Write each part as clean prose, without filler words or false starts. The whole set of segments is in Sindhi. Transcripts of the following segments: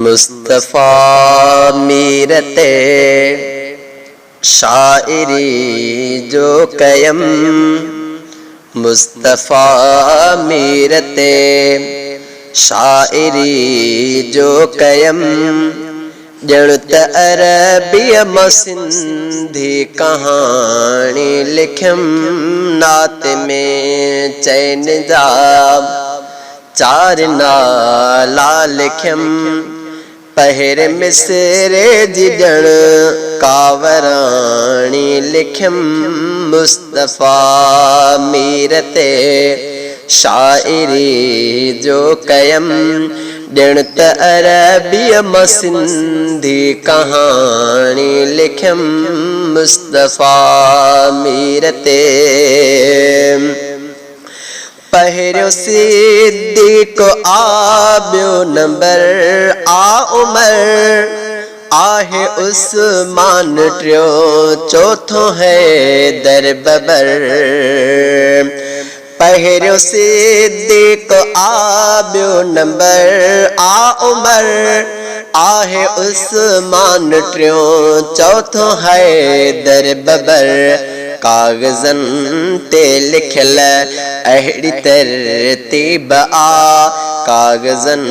مصطفيٰ مير تي شاعري جو ڪيم مصطفيٰ مير تي شاعري جو ڪيم ڄڻ ته عربيء مان سنڌي ڪهاڻي لکيم نعت ۾ چئن جا چار نالا لکيم، پهر مصري جي ڄڻ ڪا وراڻي لکيم، مصطفيٰ مير تي شاعري جو ڪيم، ڄڻ ته عربيء مان سنڌي ڪهاڻي لکيم، مصطفيٰ مير تي. پهريون صديق آ ٻيو نمبر آ عمر آهي عثمان ٽيون چوٿون حيدر ببر پهريون صديق آ ٻيو نمبر آ عمر آهي عثمان ٽيون چوٿون حيدر ببر ڪاغذن تي لکيل اهڙي ترتيب آ ڪاغذن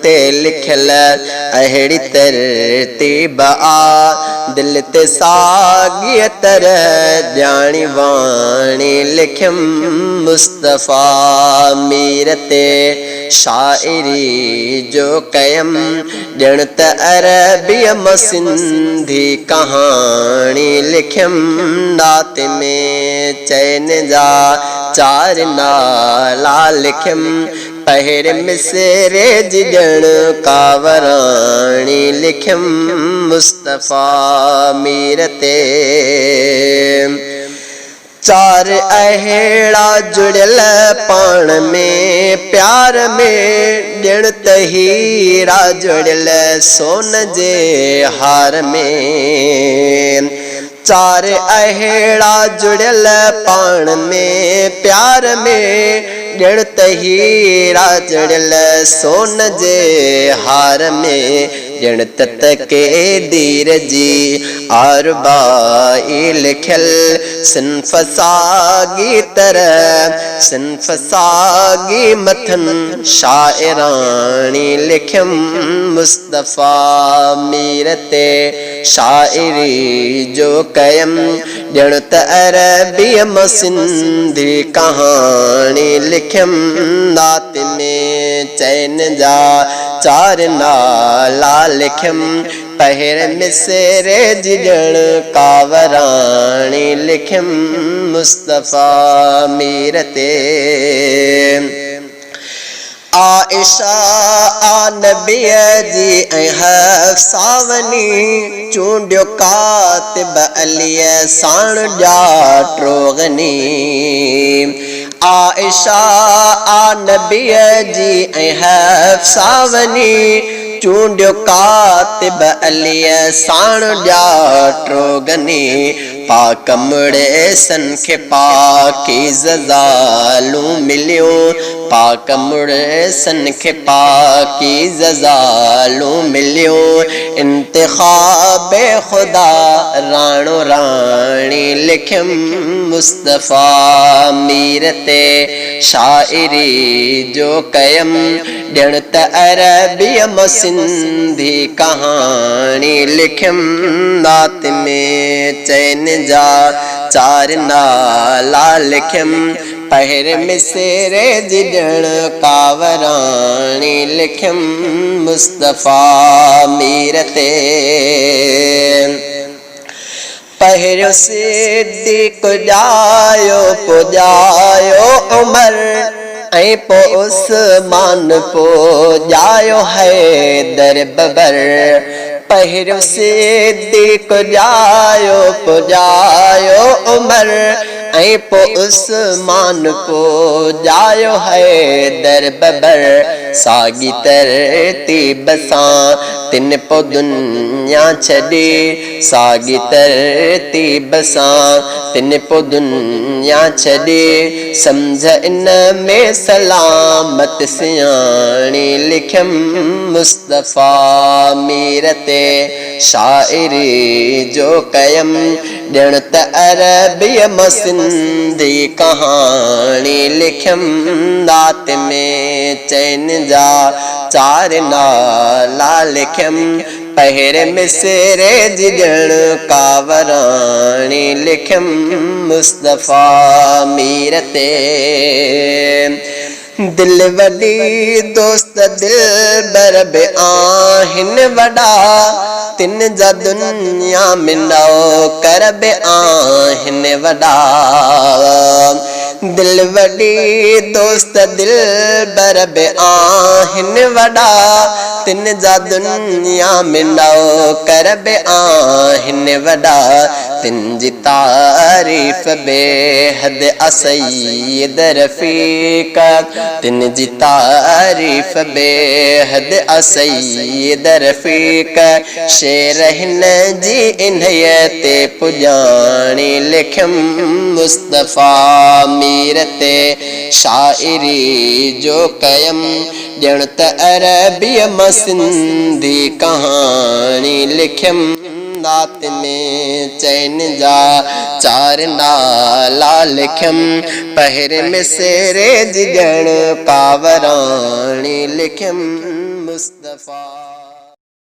تي لکيل اهڙي ترتيب آ دل تي ساڳيء طرح ڄاڻي واڻي لکيم مصطفيٰ مير تي شاعري جو ڪيم ڄڻ ته عربيء مان سنڌي ڪهاڻي لکيم. نعت ۾ چئن جا چار نالا لکيم. پهر مصري جي ڄڻ ڪا وراڻي لکيم. مصطفيٰ مير تي. چار اهڙا جڙيل پاڻ ۾ پيار ۾، ڄڻ ته هيرا جڙيل سون جي هار ۾. چار اهڙا جڙيل پاڻ ۾ پيار ۾، ڄڻ ته هيرا جڙيل سون جي هار ۾. ڄڻ ته تقدير جي آربائي لکيل صنف ساڳي طرح صنف ساڳي مٿن شاعراڻي لکيم مصطفيٰ مير تي شاعري جو ڪيم ڄڻ ته عربيء مان سنڌي ڪهاڻي لکيم. نعت ۾ چئن جا چار نالا لکيم. پهر مصري جي ڄڻ ڪا وراڻي لکيم. مصطفيٰ مير تي. عائشه آ نبيء جي ۽ حفصه وڃي چونڊيو ڪاتب عليء ساڻ ڄاٽرو غني. عائشه آ نبيء جي ۽ حفصه وڃي چونڊيو ڪاتب عليء ساڻ ڄاٽرو غني. پاڪ مڙسن کي پاڪيزه زالون مليون پاڪ مڙسن کي پاڪيزه زالون مليون انتخاب خدا راڻو راڻي لکيم مصطفيٰ مير تي شاعري جو ڪيم ڄڻ ته عربيء مان سنڌي ڪهاڻي لکيم. نعت ۾ چئن جا چار نالا لکيم. پهر مصري جي ڄڻ ڪا وراڻي لکيم. مصطفيٰ مير تي. پهريون صديق ڄايو پو ڄايو عمر ۽ پو عثمان پو ڄايو حيدر ببر پهريون صديق ڄايو پو ڄايو عمر ۽ پو عثمان پو ڄايو حيدر ببر ساڳي ترتيب سان تن پو دنيا. دنيا ڇڏي، ساڳي ترتيب سان تن پو دنيا ڇڏي، سمجهه ان ۾ سلامت سياڻي لکيم مصطفيٰ مير تي شاعري جو ڪيم ڄڻ ته عربيء مان سنڌي ڪهاڻي لکيم نعت ۾ چئن جا چار نالا لکيم پهرين مصرع جي ڄڻ ڪا وراڻي لکيم مصطفيٰ مير تي دل وڏي دوست دلبر به آهن وڏا تن جا دنيا ۾ نوڪر به آهن وڏا دل وڏي دوست دلبر به آهن وڏا تن جا دنيا ۾ نوڪر به آهن وڏا تن جي تعريف بيحد آ سيد رفيق تن جي تعريف بيحد آ سيد رفيق شعر هن جي انهيء تي پڄاڻي لکيم مصطفيٰ مير تي شاعري جو ڪيم ڄڻ ته عربيء مان سنڌي ڪهاڻي لکيم. نعت ۾ چئن جا چار نالا لکيم، پهرين مصرع جي ڄڻ ڪا وراڻي لکيم، مصطفيٰ.